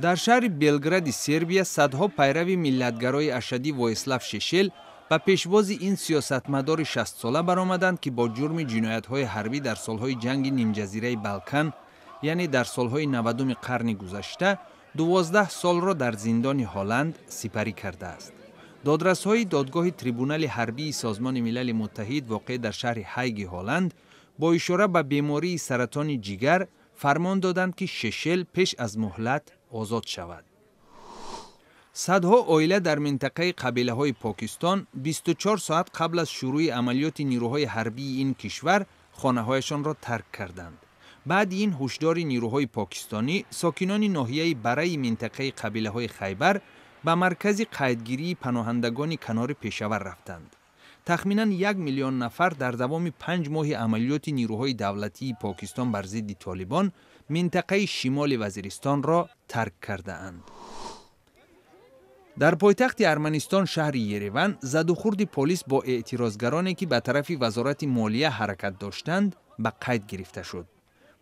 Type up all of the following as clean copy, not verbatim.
Дар шаҳри Белгради Сербия садҳо пайрави миллатгарои ашаддӣ Воислав Шешел ба пешвози ин сиёсатмадори 60-сола баромаданд, ки бо ҷурми ҷиноятҳои ҳарбӣ дар солҳои ҷанги нимҷазираи Балкан, яъне дар солҳои 90-уми қарни гузашта, 12 солро дар зиндони Ҳолланд сипарӣ кардааст. Додрасҳои додгоҳи Трибунали ҳарбии Созмони Милали Муттаҳид, воқеъ дар шаҳри Ҳайги Ҳолланд, бо ишора ба бемории саратони ҷигар фармон доданд, ки Шешел пеш аз муҳлат озод шавад. Садҳо оила дар минтақаи қабилаҳои Покистон 24 соат қабл аз шурӯи амалиёти нирӯҳои ҳарбии ин кишвар хонаҳояшонро тарк карданд. Баъди ин ҳушдори нирӯҳои покистонӣ, сокинони ноҳияи Бараи минтақаи қабилаҳои Хайбар ба маркази қайдгирии паноҳандагони канори Пешавар рафтанд. Тахминан 1 миллион нафар дар давоми 5 моҳи амалиёти нирӯҳои давлатии Покистон бар зидди Толибон минтақаи Шимоли Вазиристонро тарк кардаанд. Дар пойтахти Арманистон, шаҳри Ереван, задухӯрди полис бо эътирозгароне, ки ба тарафи Вазорати молия ҳаракат доштанд, ба қайд гирифта шуд.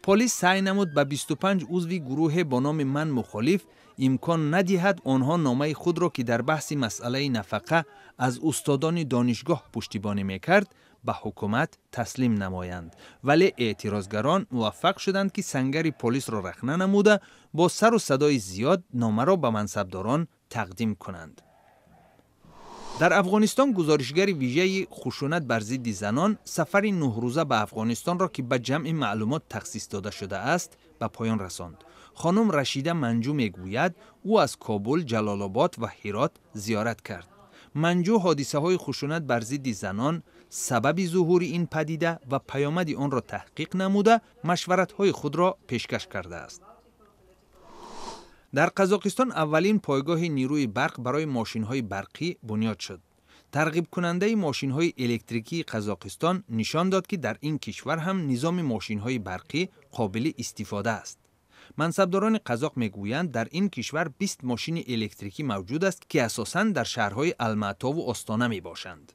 Полис саъй намуд ба 25 узви гурӯҳе бо номи «Ман мухолиф» имкон надиҳад онҳо номаи худро, ки дар баҳси масъалаи нафақа аз устодони донишгоҳ пуштибонӣ мекард, ба ҳукумат таслим намоянд, вале эътирозгарон муваффақ шуданд, ки сангари полисро рахна намуда, бо сару садои зиёд номаро ба мансабдорон тақдим кунанд. Дар Афғонистон гузоришгари вижаи хушунат бар зидди занон сафари 9-рӯза ба Афғонистонро, ки ба ҷамъи маълумот тахсис дода шудааст, ба поён расонд. Хонум Рашида Манҷу мегӯяд, ӯ аз Кобул, Ҷалолобод ва Ҳирот зиёрат кард. Манҷу ҳодисаҳои хушунат бар зидди занон, сабаби зуҳури ин падида ва паёмади онро таҳқиқ намуда, машваратҳои худро пешкаш кардааст. Дар Қазоқистон аввалин пойгоҳи нирӯи барқ барои мошинҳои барқӣ бунёд шуд. Тарғибкунандаи мошинҳои электрикии Қазоқистон нишон дод, ки дар ин кишвар ҳам низоми мошинҳои барқӣ қобили истифода аст. Мансабдорони қазоқ мегӯянд, дар ин кишвар 20 мошини электрикӣ мавҷуд аст, ки асосан дар шаҳрҳои Алматову Остона мебошанд.